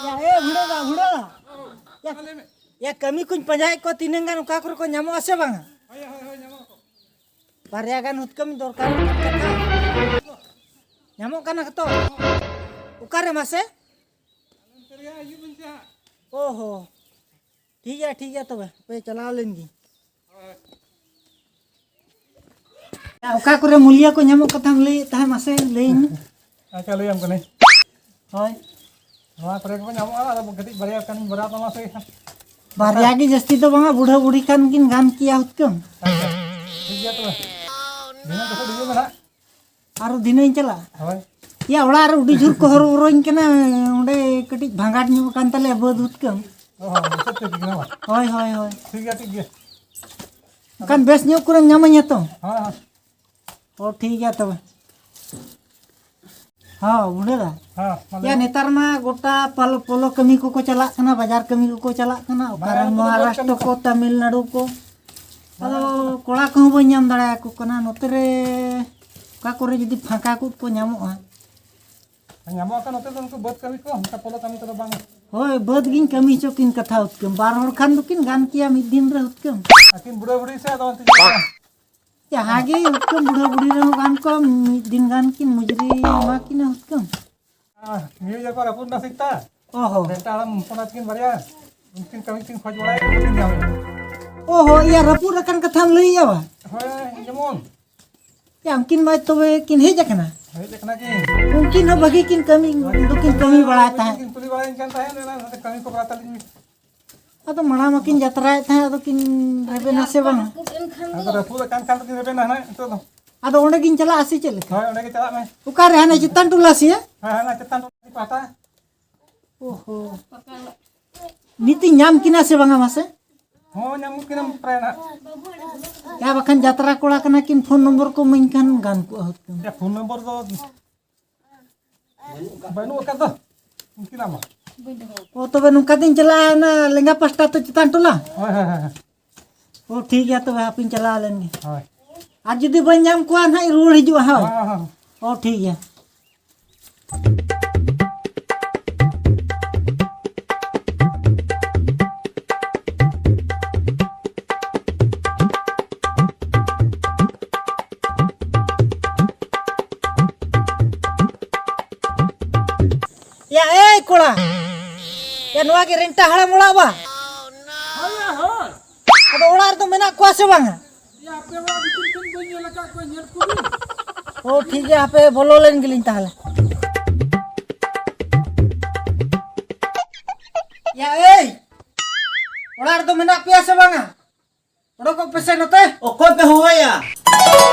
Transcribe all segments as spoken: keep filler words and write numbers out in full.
ᱭᱟ, ᱮ, ᱵᱷᱩᱲᱟᱹ ᱫᱟ, ᱵᱷᱩᱲᱟᱹ ᱫᱟ᱾ ᱭᱟ, ᱭᱟ, ᱠᱟᱹᱢᱤ ᱠᱚᱧ ᱯᱟᱸᱡᱟᱭᱮᱫ ᱠᱚᱣᱟ, ᱛᱤᱱᱟᱹᱝ ᱜᱟᱱ ᱚᱠᱟ ᱠᱚᱨᱮ ᱠᱚ ᱧᱟᱢᱚᱜᱼᱟ ᱥᱮ ᱵᱟᱝᱟ? ᱦᱳᱭ, ᱦᱳᱭ, ᱦᱳᱭ, ᱧᱟᱢᱚᱜ ᱟᱠᱚ᱾ ᱵᱟᱨᱭᱟ ᱜᱟᱱ ᱦᱩᱛᱠᱟᱹᱢ ᱫᱚᱨᱠᱟᱨ ᱠᱟᱱ ᱠᱟᱛᱷᱟ᱾ ᱧᱟᱢᱚᱜ ᱠᱟᱱᱟ ᱠᱚ ᱛᱚ? ᱚᱠᱟᱨᱮ ᱢᱟᱥᱮ? ᱚ ᱦᱚ᱾ ᱴᱷᱤᱠ ᱜᱮᱭᱟ, ᱴᱷᱤᱠ ᱜᱮᱭᱟ, ᱛᱚᱵᱮ ᱦᱟᱯᱮ ᱪᱟᱞᱟᱣ ᱞᱮᱱ ᱜᱤᱧ᱾ ᱚᱠᱟ ᱠᱚᱨᱮ ᱢᱩᱞᱤᱭᱟᱹ ᱠᱚ ᱧᱟᱢᱚᱜ ᱠᱟᱛᱷᱟᱢ ᱞᱟᱹᱭᱮᱫ ᱛᱟᱦᱮᱸᱫ, ᱢᱟᱥᱮ ᱞᱟᱹᱭᱟᱹᱧ ᱢᱮ᱾ ᱟᱪᱪᱷᱟ, ᱞᱟᱹᱭᱟᱢ ᱠᱟᱹᱱᱟᱹᱧ᱾ ᱦᱳᱭ᱾ ᱱᱚᱣᱟ ᱠᱚᱨᱮ ᱜᱮᱠᱚ ᱧᱟᱢᱚᱜᱼᱟ, ᱟᱫᱚ ᱠᱟᱹᱴᱤᱡ ᱵᱟᱨᱭᱟ ᱜᱟᱱᱤᱧ ᱵᱷᱚᱨᱟᱣ ᱛᱟᱢᱟ ᱥᱮ᱾ ᱵᱟᱨᱭᱟ ᱜᱮ, ᱡᱟᱹᱥᱛᱤ ᱫᱚ ᱵᱟᱝᱟ, ᱵᱩᱲᱦᱟᱹ ᱵᱩᱲᱦᱤ ᱠᱷᱟᱱ ᱠᱤᱱ ᱜᱟᱱ ᱠᱮᱭᱟ ᱦᱩᱛᱠᱟᱹᱢ᱾ ᱟᱪᱪᱷᱟ, ᱴᱷᱤᱠ ᱜᱮᱭᱟ ᱛᱚᱵᱮ᱾ ᱫᱷᱤᱱᱟᱹᱝ ᱠᱚᱥᱮᱫ ᱦᱤᱡᱩᱜ ᱢᱮ ᱱᱟᱦᱟᱜ᱾ ᱟᱨᱚ ᱫᱷᱤᱱᱟᱹᱝ ᱤᱧ ᱪᱟᱞᱟᱜᱼᱟ? ᱦᱳᱭ᱾ ᱭᱟ, ᱚᱲᱟᱜ ᱨᱮ ᱟᱹᱰᱤ ᱡᱳᱨ ᱠᱚ ᱦᱚᱨᱚ ᱵᱚᱨᱚᱧ ᱠᱟᱱᱟ, ᱚᱸᱰᱮ ᱠᱟᱹᱴᱤᱡ ᱵᱷᱟᱸᱜᱟᱴ ᱧᱚᱜ ᱟᱠᱟᱱ ᱛᱟᱞᱮᱭᱟ ᱵᱟᱹᱫᱽ ᱦᱩᱛᱠᱟᱹᱢ᱾ ᱚ ᱦᱚᱸ, ᱵᱩᱡᱷᱟᱹᱣ ᱠᱮᱫ ᱜᱮᱭᱟ ᱵᱟᱝ? ᱦᱳᱭ, ᱦᱳᱭ, ᱦᱳᱭ᱾ ᱴᱷᱤᱠ ᱜᱮᱭᱟ, ᱴᱷᱤᱠ ᱜᱮᱭᱟ᱾ ᱮᱱᱠᱷᱟᱱ ᱵᱮᱥ ᱧᱚᱜ ᱠᱚᱨᱮᱢ ᱧᱟᱢᱟᱹᱧᱟ ᱛᱚ? ᱦᱳᱭ, ᱦᱳᱭ᱾ ᱚ, ᱴᱷᱤᱠ ᱜᱮᱭᱟ ᱛᱚᱵᱮ᱾ ᱦᱚᱸ, ᱵᱩᱰᱷᱟᱹ ᱫᱟ᱾ ᱦᱮᱸ, ᱢᱟ ᱞᱟᱹᱭ ᱭᱟ, ᱢᱮ᱾ ᱱᱮᱛᱟᱨ ᱢᱟ ᱜᱚᱴᱟ ᱯᱟᱞ-, ᱯᱚᱞᱚ ᱠᱟᱹᱢᱤ ᱠᱚᱠᱚ ᱪᱟᱞᱟᱜ ᱠᱟᱱᱟ, ᱵᱟᱡᱟᱨ ᱠᱟᱹᱢᱤ ᱠᱚᱠᱚ ᱪᱟᱞᱟᱜ ᱠᱟᱱᱟ, ᱚᱠᱟᱨᱮ ᱵᱟᱝ, ᱱᱚᱣᱟ ᱱᱚᱛᱮ ᱫᱚ ᱢᱚᱦᱟᱨᱟᱥᱴᱨᱚ ᱠᱟᱹᱢᱤ ᱠᱚ, ᱛᱟᱢᱤᱞᱱᱟᱲᱩ ᱠᱚ᱾ ᱵᱟᱝ, ᱟᱫᱚ ᱱᱚᱛᱮ ᱫᱚ ᱠᱚᱲᱟ ᱠᱚᱦᱚᱸ ᱵᱟᱹᱧ ᱧᱟᱢ ᱫᱟᱲᱮᱭᱟᱠᱚ ᱠᱟᱱᱟ᱾ ᱱᱚᱛᱮ ᱨᱮ ᱚᱠᱟ ᱠᱚᱨᱮ ᱡᱩᱫᱤ ᱯᱷᱟᱸᱠᱟ ᱠᱚ ᱠᱚ ᱧᱟᱢᱚᱜᱼᱟ᱾ ᱧᱟᱢᱚᱜ ᱟᱠᱚ ᱱᱚᱛᱮ ᱫᱚ ᱩᱱᱠᱩ ᱵᱟᱹᱫᱽ ᱠᱟᱹᱢᱤ ᱠᱚ, ᱚᱱᱠᱟ ᱯᱚᱞᱚ ᱠᱟᱹᱢᱤ ᱠᱚᱫᱚ ᱵᱟᱝ᱾ ᱦᱳᱭ, ᱵᱟᱹᱫᱽ ᱜᱤᱧ ᱠᱟᱹᱢᱤ ᱦᱚᱪᱚ ᱠᱤᱱ ᱠᱟᱛᱷᱟ ᱦᱩᱛᱠᱟᱹᱢ᱾ ᱵᱟᱨ ᱦᱚᱲ ᱠᱷᱟᱱ ᱫᱚᱠᱤᱱ ᱜᱟᱱ ᱠᱮᱭᱟ ᱢᱤᱫ ᱫᱤᱱ ᱨᱮ ᱦᱩᱛᱠᱟᱹᱢ᱾ ᱟᱹᱠᱤᱱ ᱵᱩᱲᱦᱟᱹ ᱵᱩᱲᱦᱤ ᱥᱮ ᱟᱫᱚ ᱚᱱᱛᱮ ᱪᱟᱞᱟᱜᱼᱟ᱾ ᱡᱟᱦᱟᱸ ᱜᱮ ᱦᱩᱛᱠᱟᱹᱢ, ᱵᱩᱲᱦᱟᱹ ᱵᱩᱲᱦᱤ ᱨᱮᱦᱚᱸ ᱜᱟᱱ ᱠᱚ, ᱢᱤᱫ ᱫᱤᱱ ᱜᱟᱱ ᱠᱤᱱ ᱢᱩᱡᱩᱨᱤ ᱮᱢᱟ ᱠᱤᱱᱟ ᱦᱩᱛᱠᱟᱹᱢ᱾ ᱟᱨ ᱱᱤᱭᱟᱹ ᱡᱟᱭᱜᱟ ᱨᱟᱹᱯᱩᱫ ᱮᱱᱟ ᱥᱮ ᱪᱮᱛᱟ? ᱚ ᱦᱚᱸ᱾ ᱰᱮᱴᱟ ᱦᱟᱲᱟᱢ ᱦᱚᱯᱚᱱ ᱟᱹᱛᱠᱤᱱ ᱵᱟᱨᱭᱟ, ᱩᱱᱠᱤᱱ ᱠᱟᱹᱢᱤ ᱠᱤᱱ ᱠᱷᱚᱡ ᱵᱟᱲᱟᱭᱟ, ᱵᱟᱹᱠᱤᱱ ᱧᱟᱢᱮᱫ᱾ ᱚ ᱦᱚᱸ, ᱤᱭᱟᱹ ᱨᱟᱹᱯᱩᱫ ᱟᱠᱟᱱ ᱠᱟᱛᱷᱟᱢ ᱞᱟᱹᱭᱮᱜᱼᱟ ᱵᱟ? ᱦᱳᱭ, ᱡᱮᱢᱚᱱ᱾ ᱭᱟ, ᱩᱱᱠᱤᱱ ᱢᱟ ᱛᱚᱵᱮ ᱠᱤᱱ ᱦᱮᱡ ᱟᱠᱟᱱᱟ᱾ ᱦᱮᱡ ᱟᱠᱟᱱᱟ ᱠᱤᱱ᱾ ᱩᱱᱠᱤᱱ ᱦᱚᱸ ᱵᱷᱟᱹᱜᱤ ᱠᱤᱱ ᱠᱟᱹᱢᱤ, ᱵᱷᱟᱹᱜᱤ ᱫᱚᱠᱤᱱ ᱠᱤᱱ ᱠᱟᱹᱢᱤ ᱠᱟᱹᱢᱤ, ᱵᱟᱲᱟᱭ ᱵᱷᱟᱹᱜᱤ ᱛᱟᱦᱮᱸᱫ᱾ ᱠᱤᱱ ᱠᱩᱞᱤ ᱵᱟᱲᱟᱭᱤᱧ ᱠᱟᱱ ᱛᱟᱦᱮᱸᱫ, ᱚᱱᱟ ᱠᱟᱹᱢᱤ ᱠᱚ ᱵᱟᱲᱟ ᱛᱟᱹᱞᱤᱧ ᱢᱮ᱾ ᱟᱫᱚ ᱢᱟᱲᱟᱝ ᱢᱟᱠᱤᱱ ᱡᱟᱛᱨᱟᱭᱮᱫ ᱛᱟᱦᱮᱸᱫ, ᱟᱫᱚ ᱠᱤᱱ ᱨᱮᱵᱮᱱᱟ ᱥᱮ ᱵᱟᱝ? ᱟᱫᱚ ᱨᱟᱹᱯᱩᱫ ᱟᱠᱟᱱ ᱠᱷᱟᱱ ᱫᱚᱠᱤᱱ ᱨᱮᱵᱮᱱᱟ ᱦᱟᱸᱜ ᱱᱤᱛᱚᱜ ᱫᱚ᱾ ᱟᱫᱚ ᱚᱸᱰᱮ ᱜᱤᱧ ᱪᱟᱞᱟᱜᱼᱟ ᱥᱮ ᱪᱮᱫ ᱞᱮᱠᱟ? ᱦᱳᱭ, ᱚᱸᱰᱮ ᱜᱮ ᱪᱟᱞᱟᱜ ᱢᱮ᱾ ᱚᱠᱟᱨᱮ, ᱦᱟᱱᱮ ᱪᱮᱛᱟᱱ ᱴᱚᱞᱟ ᱥᱮ? ᱦᱮᱸ, ᱦᱟᱱᱟ ᱪᱮᱛᱟᱱ ᱴᱚᱞᱟ ᱯᱟᱦᱴᱟ᱾ ᱚ ᱦᱚ᱾ ᱱᱤᱛᱤᱧ ᱧᱟᱢ ᱠᱤᱱᱟ ᱥᱮ ᱵᱟᱝᱟ ᱢᱟᱥᱮ? ᱦᱚᱸ, ᱧᱟᱢᱚᱜ ᱠᱤᱱᱟᱢ ᱯᱨᱟᱭ ᱱᱟᱦᱟᱜ᱾ ᱭᱟ, ᱵᱟᱠᱷᱟᱱ ᱡᱟᱛᱨᱟ ᱠᱚᱲᱟ ᱠᱟᱱᱟ ᱠᱤᱱ, ᱯᱷᱳᱱ ᱱᱚᱢᱵᱚᱨ ᱠᱚ ᱤᱢᱟᱹᱧ ᱠᱷᱟᱱ ᱜᱟᱱ ᱠᱚᱜᱼᱟ ᱦᱩᱛᱠᱟᱹᱢ᱾ ᱭᱟ, ᱯᱷᱳᱱ ᱱᱚᱢᱵᱚᱨ ᱫᱚ ᱵᱟᱹᱱᱩᱜ ᱟᱠᱟᱫ ᱫᱚ ᱩᱱᱠᱤᱱᱟᱜ ᱢᱟ᱾ ᱚ, ᱛᱚᱵᱮ ᱱᱚᱝᱠᱟ ᱛᱤᱧ ᱪᱟᱞᱟᱜᱼᱟ, ᱚᱱᱟ ᱞᱮᱸᱜᱟ ᱯᱟᱥᱴᱟ ᱛᱚ ᱪᱮᱛᱟᱱ ᱴᱚᱞᱟ? ᱦᱳᱭ, ᱦᱳᱭ, ᱦᱳᱭ, ᱦᱳᱭ᱾ ᱚ, ᱴᱷᱤᱠ ᱜᱮᱭᱟ, ᱛᱚᱵᱮ ᱦᱟᱯᱮᱧ ᱪᱟᱞᱟᱣ ᱞᱮᱱ ᱜᱮ᱾ ᱦᱳᱭ᱾ ᱟᱨ ᱡᱩᱫᱤ ᱵᱟᱹᱧ ᱧᱟᱢ ᱠᱚᱣᱟ, ᱱᱟᱦᱟᱜ ᱤᱧ ᱨᱩᱣᱟᱹᱲ ᱦᱤᱡᱩᱜᱼᱟ, ᱦᱳᱭ᱾ ᱦᱳᱭ, ᱦᱳᱭ, ᱦᱳᱭ᱾ ᱚ, ᱴᱷᱤᱠ ᱜᱮᱭᱟ᱾ ᱭᱟ, ᱮᱭ ᱠᱚᱲᱟ, ᱭᱟ, ᱱᱚᱣᱟ ᱜᱮ ᱨᱮᱱᱴᱟ ᱦᱟᱲᱟᱢ ᱚᱲᱟᱜ ᱵᱟ? ᱦᱳᱭ, ᱦᱳᱭ᱾ ᱟᱫᱚ ᱚᱲᱟᱜ ᱨᱮᱫᱚ ᱢᱮᱱᱟᱜ ᱠᱚᱣᱟ ᱥᱮ ᱵᱟᱝᱟ? ᱭᱟ, ᱟᱯᱮ ᱚᱲᱟᱜ ᱵᱷᱤᱛᱤᱨ ᱠᱷᱚᱱ ᱵᱟᱹᱧ ᱧᱮᱞ ᱟᱠᱟᱫ ᱠᱚᱣᱟ, ᱧᱮᱞ ᱠᱚᱵᱤᱱ᱾ ᱚ, ᱴᱷᱤᱠ ᱜᱮᱭᱟ, ᱦᱟᱯᱮ ᱵᱚᱞᱚ ᱞᱮᱱ ᱜᱮᱞᱤᱧ ᱛᱟᱦᱚᱞᱮ᱾ ᱭᱟ, ᱮᱭ, ᱚᱲᱟᱜ ᱨᱮᱫᱚ ᱢᱮᱱᱟᱜ ᱯᱮᱭᱟ ᱥᱮ ᱵᱟᱝᱟ? ᱚᱰᱚᱠᱚᱜ ᱯᱮᱥᱮ ᱱᱚᱛᱮ᱾ ᱚᱠᱚᱭ ᱯᱮ ᱦᱚᱦᱚᱭᱟ?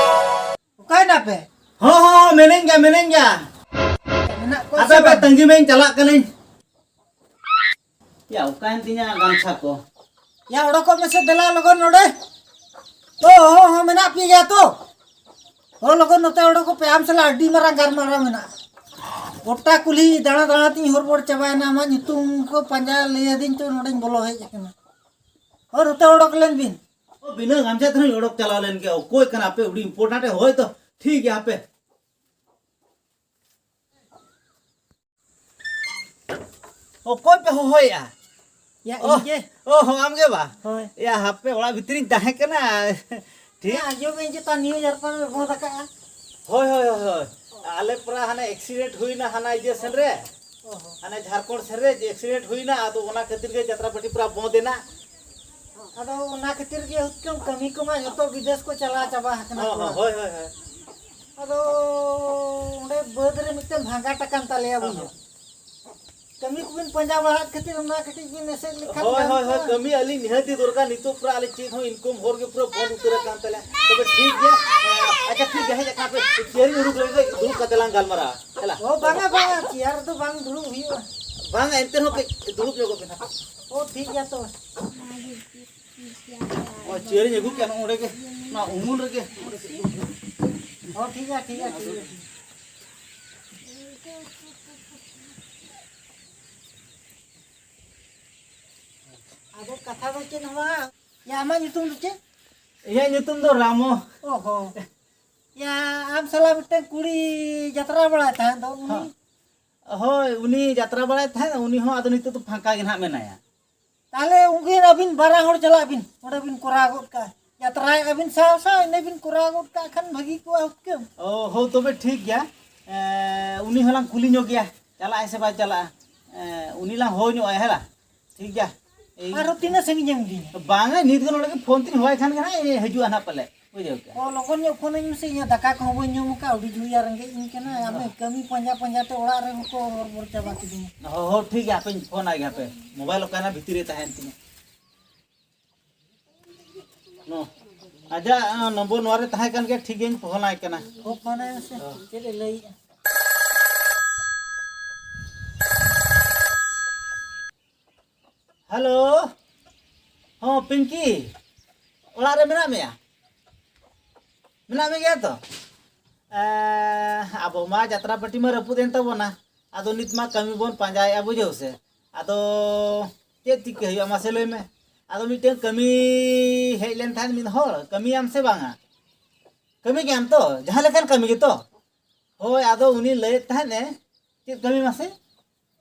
ᱚᱠᱟᱭ ᱱᱟᱯᱮ? ᱦᱚᱸ, ᱦᱚᱸ, ᱦᱚᱸ, ᱢᱮᱱᱟᱹᱧ ᱜᱮᱭᱟ, ᱢᱮᱱᱟᱹᱧ ᱜᱮᱭᱟ᱾ ᱢᱮᱱᱟᱜ ᱠᱚᱣᱟ ᱟᱯᱮ ᱥᱮ ᱯᱮ ᱵᱟᱝ? ᱛᱟᱺᱜᱤ ᱢᱮᱧ ᱪᱟᱞᱟᱜ ᱠᱟᱹᱱᱟᱹᱧ᱾ ᱭᱟ, ᱚᱠᱟᱭᱮᱱ ᱛᱤᱧᱟ ᱜᱟᱢᱪᱷᱟ ᱠᱚ? ᱭᱟ, ᱚᱰᱚᱠᱚᱜ ᱢᱮᱥᱮ ᱫᱮᱞᱟ ᱞᱚᱜᱚᱱ ᱱᱚᱰᱮ᱾ ᱛᱚ, ᱦᱚᱸ, ᱦᱚᱸ, ᱢᱮᱱᱟᱜ ᱯᱮ ᱜᱮᱭᱟ ᱛᱚ? ᱦᱚᱸ, ᱞᱚᱜᱚᱱ ᱱᱚᱛᱮ ᱚᱰᱚᱠᱚᱜ ᱯᱮ, ᱟᱢ ᱥᱟᱞᱟᱜ ᱟᱹᱰᱤ ᱢᱟᱨᱟᱝ ᱜᱟᱞᱢᱟᱨᱟᱣ ᱢᱮᱱᱟᱜᱼᱟ᱾ ᱜᱚᱴᱟ ᱠᱩᱞᱦᱤ ᱫᱟᱬᱟ ᱫᱟᱬᱟ ᱛᱤᱧ ᱦᱚᱨᱵᱚᱲ ᱪᱟᱵᱟᱭᱮᱱᱟ, ᱟᱢᱟᱜ ᱧᱩᱛᱩᱢ ᱠᱚ ᱯᱟᱸᱡᱟ ᱞᱟᱹᱭ ᱟᱹᱫᱤᱧ ᱛᱚ ᱱᱚᱰᱮᱧ ᱵᱚᱞᱚ ᱦᱮᱡ ᱟᱠᱟᱱᱟ᱾ ᱦᱚᱨ ᱱᱚᱛᱮ ᱚᱰᱚᱠ ᱞᱮᱱ ᱵᱤᱱ᱾ ᱚ, ᱵᱤᱱᱟᱹ ᱜᱟᱢᱪᱷᱟ ᱛᱮᱦᱚᱸᱧ ᱚᱰᱚᱠ ᱪᱟᱞᱟᱣ ᱞᱮᱱ ᱜᱮᱭᱟ᱾ ᱚᱠᱚᱭ ᱠᱟᱱᱟ ᱯᱮ? ᱟᱹᱰᱤ important ᱮ ᱦᱚᱭ ᱛᱚ᱾ ᱴᱷᱤᱠ ᱜᱮᱭᱟ, ᱦᱟᱯᱮ᱾ ᱚᱠᱚᱭ ᱯᱮ ᱦᱚᱦᱚᱭᱮᱜᱼᱟ? ᱭᱟ, ᱚ, ᱤᱧ ᱜᱮ᱾ ᱚ, ᱦᱚᱸ, ᱟᱢ ᱜᱮ ᱵᱟ? ᱦᱳᱭ᱾ ᱭᱟ, ᱦᱟᱯᱮ, ᱚᱲᱟᱜ ᱵᱷᱤᱛᱨᱤᱧ ᱛᱟᱦᱮᱸ ᱠᱟᱱᱟ᱾ ᱴᱷᱤᱠ᱾ ᱦᱮᱸ, ᱟᱸᱡᱚᱢ ᱢᱮ, ᱤᱧ ᱪᱮᱛᱟᱱ ᱱᱤᱭᱩᱡᱽ ᱟᱨ ᱯᱟᱨ ᱨᱮ ᱵᱚᱸᱫᱽ ᱟᱠᱟᱜᱼᱟ᱾ ᱦᱳᱭ, ᱦᱳᱭ, ᱦᱳᱭ, ᱦᱳᱭ᱾ ᱟᱞᱮ ᱯᱟᱨᱟ ᱦᱟᱱᱮ accident ᱦᱩᱭᱱᱟ ᱦᱟᱱᱟ ᱤᱭᱟᱹ ᱥᱮᱱ ᱨᱮ᱾ ᱚ ᱦᱚᱸ᱾ ᱦᱟᱱᱮ ᱡᱷᱟᱲᱠᱷᱚᱸᱰ ᱥᱮᱱ ᱨᱮ ᱡᱮ accident ᱦᱩᱭᱱᱟ, ᱟᱫᱚ ᱚᱱᱟ ᱠᱷᱟᱹᱛᱤᱨ ᱜᱮ ᱡᱟᱛᱨᱟ ᱯᱟᱹᱴᱤ ᱯᱩᱨᱟ ᱵᱚᱸᱫᱽ ᱮᱱᱟ᱾ ᱟᱫᱚ ᱚᱱᱟ ᱠᱷᱟᱹᱛᱤᱨ ᱜᱮ ᱦᱩᱛᱠᱟᱹᱢ ᱠᱟᱹᱢᱤ ᱠᱚᱢᱟ ᱡᱚᱛᱚ ᱵᱤᱫᱮᱥ ᱠᱚ ᱪᱟᱞᱟᱣ ᱪᱟᱵᱟ ᱟᱠᱟᱱᱟ ᱦᱚᱸ, ᱠᱚᱲᱟ᱾ ᱦᱚᱸ, ᱦᱳᱭ, ᱦᱳᱭ, ᱦᱳᱭ᱾ ᱟᱫᱚ ᱚᱸᱰᱮ ᱵᱟᱹᱫᱽ ᱨᱮ ᱢᱤᱫᱴᱮᱱ ᱵᱷᱟᱸᱜᱟ ᱴᱟᱠᱟᱢ ᱛᱟᱞᱮᱭᱟ ᱦᱚᱸ, ᱵᱩᱡᱷᱟᱹᱣ᱾ ᱦᱚᱸ᱾ ᱠᱟᱹᱢᱤ ᱠᱚᱵᱤᱱ ᱯᱟᱸᱡᱟ ᱵᱟᱲᱟᱭᱮᱫ ᱠᱷᱟᱹᱛᱤᱨ ᱚᱱᱟ ᱠᱟᱹᱴᱤᱡ ᱵᱤᱱ ᱮᱥᱮᱫ ᱞᱮᱠᱷᱟᱱ ᱦᱳᱭ, ᱜᱟᱱ ᱦᱳᱭ, ᱦᱳᱭ, ᱠᱚᱜᱼᱟ᱾ ᱠᱟᱹᱢᱤ ᱟᱹᱞᱤᱧ ᱱᱤᱦᱟᱹᱛᱤ ᱫᱚᱨᱠᱟᱨ, ᱱᱤᱛᱚᱜ ᱯᱩᱨᱟᱹ ᱟᱞᱮ ᱪᱮᱫ ᱦᱚᱸ income ᱦᱚᱨ ᱜᱮ ᱯᱩᱨᱟᱹ ᱵᱚᱱᱫ ᱩᱛᱟᱹᱨ ᱟᱠᱟᱱ ᱛᱟᱞᱮᱭᱟ᱾ ᱛᱚᱵᱮ ᱴᱷᱤᱠ ᱜᱮᱭᱟ, ᱟᱪᱪᱷᱟ, ᱴᱷᱤᱠ ᱜᱮᱭᱟ, ᱦᱮᱡ ᱟᱠᱟᱱᱟ ᱯᱮ, chair ᱤᱧ ᱩᱰᱩᱠ ᱞᱮᱜᱮ, ᱫᱩᱲᱩᱵ ᱠᱟᱛᱮ ᱞᱟᱝ ᱜᱟᱞᱢᱟᱨᱟᱣᱟ᱾ ᱦᱮᱞᱟ᱾ ᱚ, ᱵᱟᱝᱟ, ᱵᱟᱝᱟ, chair ᱨᱮᱫᱚ ᱵᱟᱝ ᱫᱩᱲᱩᱵ ᱦᱩᱭᱩᱜᱼᱟ᱾ ᱵᱟᱝᱟ, ᱮᱱᱛᱮ ᱨᱮᱦᱚᱸ ᱠᱟᱹᱡ ᱫᱩᱲᱩᱵ ᱧᱚᱜᱚᱜ ᱵᱤᱱ ᱦᱟᱸᱜ᱾ ᱚ, ᱴᱷᱤᱠ ᱜᱮᱭᱟ ᱛᱚᱵᱮ᱾ ᱤᱭᱟᱹᱨᱤᱧ ᱟᱹᱜᱩ ᱠᱮᱭᱟ, ᱱᱚᱜᱼᱚ ᱱᱚᱰᱮ ᱜᱮ, ᱱᱚᱣᱟ ᱩᱢᱩᱞ ᱨᱮᱜᱮ᱾ ᱦᱚᱸ, ᱴᱷᱤᱠ ᱜᱮᱭᱟ, ᱴᱷᱤᱠ ᱜᱮᱭᱟ, ᱴᱷᱤᱠ ᱜᱮᱭᱟ᱾ ᱟᱫᱚ ᱠᱟᱛᱷᱟ ᱫᱚ ᱪᱮᱫ ᱦᱚᱸ ᱵᱟᱝ᱾ ᱭᱟ, ᱟᱢᱟᱜ ᱧᱩᱛᱩᱢ ᱫᱚ ᱪᱮᱫ? ᱤᱧᱟᱹᱜ ᱧᱩᱛᱩᱢ ᱫᱚ ᱨᱟᱢᱚ᱾ ᱚ ᱦᱚᱸ᱾ ᱭᱟ, ᱟᱢ ᱥᱟᱞᱟᱜ ᱢᱤᱫᱴᱟᱝ ᱠᱩᱲᱤ ᱡᱟᱛᱨᱟ ᱵᱟᱲᱟᱭ ᱛᱟᱦᱮᱸᱫ ᱫᱚ, ᱩᱱᱤ? ᱦᱚᱸ᱾ ᱦᱳᱭ, ᱩᱱᱤ ᱡᱟᱛᱨᱟ ᱵᱟᱲᱟᱭ ᱛᱟᱦᱮᱸᱫ, ᱩᱱᱤ ᱦᱚᱸ ᱟᱫᱚ ᱱᱤᱛᱚᱜ ᱫᱚ ᱯᱷᱟᱸᱠᱟ ᱜᱮ ᱱᱟᱦᱟᱜ ᱢᱮᱱᱟᱭᱟ᱾ ᱛᱟᱦᱞᱮ ᱩᱱᱠᱤᱱ ᱟᱹᱵᱤᱱ ᱵᱟᱨᱟ ᱦᱚᱲ ᱪᱟᱞᱟᱜ ᱵᱤᱱ, ᱚᱸᱰᱮ ᱵᱤᱱ ᱠᱚᱨᱟᱣ ᱜᱚᱫ ᱠᱟᱜᱼᱟ᱾ ᱡᱟᱛᱨᱟᱭᱮᱫᱼᱟ ᱵᱤᱱ ᱥᱟᱶ ᱥᱟᱶ, ᱤᱱᱟᱹ ᱵᱤᱱ ᱠᱚᱨᱟᱣ ᱜᱚᱫ ᱠᱟᱜ ᱠᱷᱟᱱ ᱵᱷᱟᱹᱜᱤ ᱠᱚᱜᱼᱟ ᱦᱩᱛᱠᱟᱹᱢ᱾ ᱚ, ᱦᱳ, ᱛᱚᱵᱮ ᱴᱷᱤᱠ ᱜᱮᱭᱟ᱾ ᱮᱸ, ᱩᱱᱤ ᱦᱚᱸᱞᱟᱝ ᱠᱩᱞᱤ ᱧᱚᱜ ᱜᱮᱭᱟ, ᱪᱟᱞᱟᱜᱼᱟᱭ ᱥᱮ ᱵᱟᱭ ᱪᱟᱞᱟᱜᱼᱟ᱾ ᱮᱸ, ᱩᱱᱤ ᱞᱟᱝ ᱦᱚᱦᱚ ᱧᱚᱜ ᱟᱭᱟ, ᱦᱮᱸ ᱞᱟ? ᱴᱷᱤᱠ ᱜᱮᱭᱟ᱾ ᱮᱭ ᱟᱨᱦᱚᱸ ᱛᱤᱱᱟᱹᱜ ᱥᱟᱺᱜᱤᱧ ᱮᱢ ᱤᱫᱤᱧᱟ? ᱵᱟᱝᱟ, ᱱᱤᱛ ᱜᱮ ᱱᱚᱰᱮ ᱜᱮ ᱯᱷᱳᱱ ᱛᱤᱧ ᱦᱚᱦᱚᱭ ᱠᱷᱟᱱ ᱜᱮ ᱱᱟᱦᱟᱜ ᱦᱤᱡᱩᱜᱼᱟ ᱱᱟᱦᱟᱜ ᱯᱟᱞᱮ᱾ ᱵᱩᱡᱷᱟᱹᱣ ᱠᱮᱜᱼᱟ? ᱚ, ᱞᱚᱜᱚᱱ ᱧᱚᱜ ᱯᱷᱳᱱ ᱟᱹᱧ ᱢᱮᱥᱮ, ᱤᱧᱟᱹᱜ ᱫᱟᱠᱟ ᱠᱚᱦᱚᱸ ᱵᱟᱹᱧ ᱡᱚᱢ ᱟᱠᱟᱫ, ᱟᱹᱰᱤ ᱡᱳᱨ ᱭᱟ ᱨᱮᱸᱜᱮᱡ ᱤᱧ ᱠᱟᱱᱟ᱾ ᱟᱢᱮ ᱠᱟᱹᱢᱤ ᱯᱟᱸᱡᱟ ᱯᱟᱸᱡᱟ ᱛᱮ ᱚᱲᱟᱜ ᱨᱮ ᱦᱚᱸᱠᱚ ᱦᱚᱲᱵᱚᱲ ᱪᱟᱵᱟ ᱠᱤᱫᱤᱧᱟ᱾ ᱦᱚᱸ, ᱦᱚᱸ, ᱴᱷᱤᱠ ᱜᱮᱭᱟ, ᱦᱟᱯᱮᱧ ᱯᱷᱳᱱ ᱟᱭ ᱜᱮ ᱦᱟᱯᱮ᱾ ᱢᱳᱵᱟᱭᱤᱞ ᱚᱠᱟᱭᱮᱱᱟ ᱵᱷᱤᱛᱤᱨ ᱨᱮ ᱛᱟᱦᱮᱸᱭᱮᱱ ᱛᱤᱧᱟ᱾ ᱱᱚ, ᱟᱡᱟᱜ, ᱟᱸ, ᱱᱚᱢᱵᱚᱨ ᱱᱚᱣᱟ ᱨᱮ ᱛᱟᱦᱮᱸ ᱠᱟᱱ ᱜᱮᱭᱟ, ᱴᱷᱤᱠ ᱜᱮᱧ ᱯᱷᱳᱱ ᱟᱭ ᱠᱟᱱᱟ᱾ ᱦᱚᱸ, ᱯᱷᱳᱱ ᱟᱭ ᱢᱮᱥᱮ, ᱦᱚᱸ᱾ ᱪᱮᱫ ᱮ ᱞᱟᱹᱭᱮᱜᱼᱟ? ᱦᱮᱞᱳ, ᱦᱚᱸ, ᱯᱤᱝᱠᱤ, ᱚᱲᱟᱜ ᱨᱮ ᱢᱮᱱᱟᱜ ᱢᱮᱭᱟ? ᱢᱮᱱᱟᱜ ᱢᱮᱜᱮᱭᱟ ᱛᱚ? ᱮᱸ, ᱟᱵᱚ ᱢᱟ ᱡᱟᱛᱨᱟ ᱯᱟᱹᱴᱤ ᱢᱟ ᱨᱟᱹᱯᱩᱫ ᱮᱱ ᱛᱟᱵᱚᱱᱟ᱾ ᱟᱫᱚ ᱱᱤᱛ ᱢᱟ ᱠᱟᱹᱢᱤ ᱵᱚᱱ ᱯᱟᱸᱡᱟᱭᱮᱫᱼᱟ, ᱵᱩᱡᱷᱟᱹᱣ ᱥᱮ᱾ ᱟᱫᱚ ᱪᱮᱫ ᱪᱤᱠᱟᱹ ᱦᱩᱭᱩᱜᱼᱟ, ᱢᱟᱥᱮ ᱞᱟᱹᱭ ᱢᱮ᱾ ᱟᱫᱚ ᱢᱤᱫᱴᱮᱱ ᱠᱟᱹᱢᱤ ᱦᱮᱡ ᱞᱮᱱ ᱛᱟᱦᱮᱸᱫ ᱢᱤᱫ ᱦᱚᱲ, ᱠᱟᱹᱢᱤᱭᱟᱢ ᱥᱮ ᱵᱟᱝᱟ? ᱠᱟᱹᱢᱤ ᱜᱮᱭᱟᱢ ᱛᱚ, ᱡᱟᱦᱟᱸ ᱞᱮᱠᱟᱱ ᱠᱟᱹᱢᱤ ᱜᱮᱛᱚ? ᱦᱳᱭ, ᱟᱫᱚ ᱩᱱᱤ ᱞᱟᱹᱭᱮᱫ ᱛᱟᱦᱮᱸᱫ ᱮ, ᱪᱮᱫ ᱠᱟᱹᱢᱤ ᱢᱟᱥᱮ?